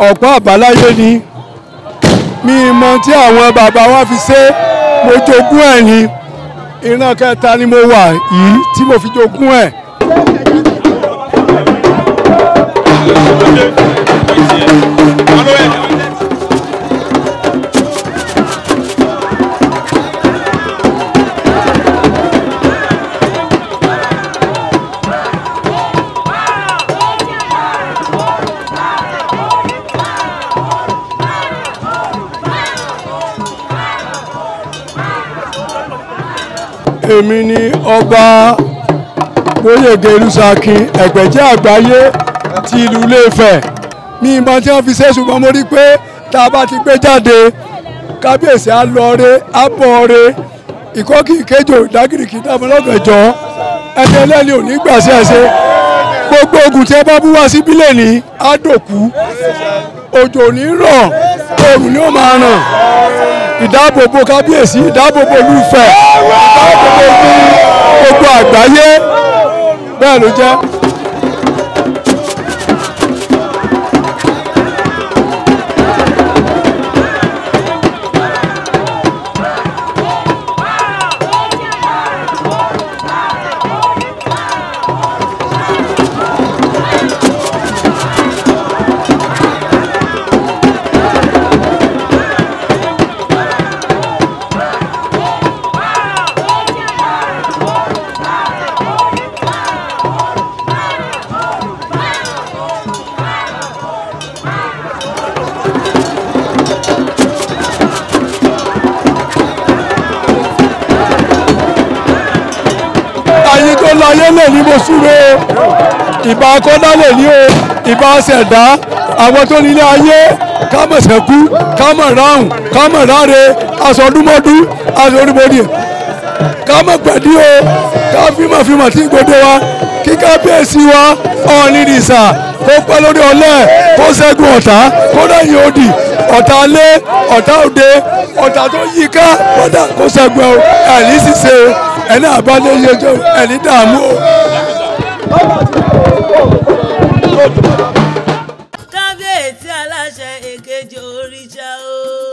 Ọ̀pá àbáláyé ni mi mọ tí àwọn bàbá wa fi ṣe, mo jogún ẹ̀ ni, ìran kẹta ni mo wà yìí tí mo fi jogún ẹ̀. Èmi ni ọba Gbóyèga Olúṣakin Ẹ̀gbẹ̀jẹ́ àgbáyé ti ìlú Ilé-Ifẹ̀. Mi ìmọ̀ tí wọ́n fi ṣe, ṣùgbọ́n mo rí pé tá a bá ti gbé jáde kábíyèsí á lọ re á bọ̀ re, ìkọ́kì ìkéjò ìdágìrìkì dámọ́lọ́gànjọ́ ẹni ẹlẹ́ni ò ní gbà sí ẹsẹ̀. Gbogbo ogun tí ẹ bá bú wá síbí lẹ́ni á dòkú, òjò ò ní rọ̀, oòrùn ni ó máa ràn. Ìdáàbòbò kábíyèsí, ìdáàbòbò Olúfẹ̀, ìdáàbòbò gbogbo àgbáyé, bẹ́ẹ̀ ló jẹ́. Ayé lè ní mo súre, ìbá akọ́dá lè ní o, ìbá ṣẹ̀dá àwọn tó nílé ayé, ká mọ̀ ṣẹ́kú, ká mọ̀ ráhùn, ká mọ̀ ráre, aṣọ ọdúnmọ́dú, aṣọ onímọ̀dì, ká mọ̀ pẹ̀dí o, ká fímọ̀fímọ̀ tí gbogbo wa, kí kábíyèsí wa Ọọ̀ni ìrìsà kó pẹ́ lórí ọlẹ́, kó ṣẹ́gun ọ̀tá, kó lẹ́yìn odi, ọ̀tá lé, ọ̀tá òde, ọ̀tá tó yí ká, kódà kó ṣẹ́gun ẹ̀ ní ṣiṣẹ́ o, ẹni àbálẹ̀ yẹjọ́ ẹni dààmú o. Kábíyèsí aláṣẹ èkejì òrìṣà o.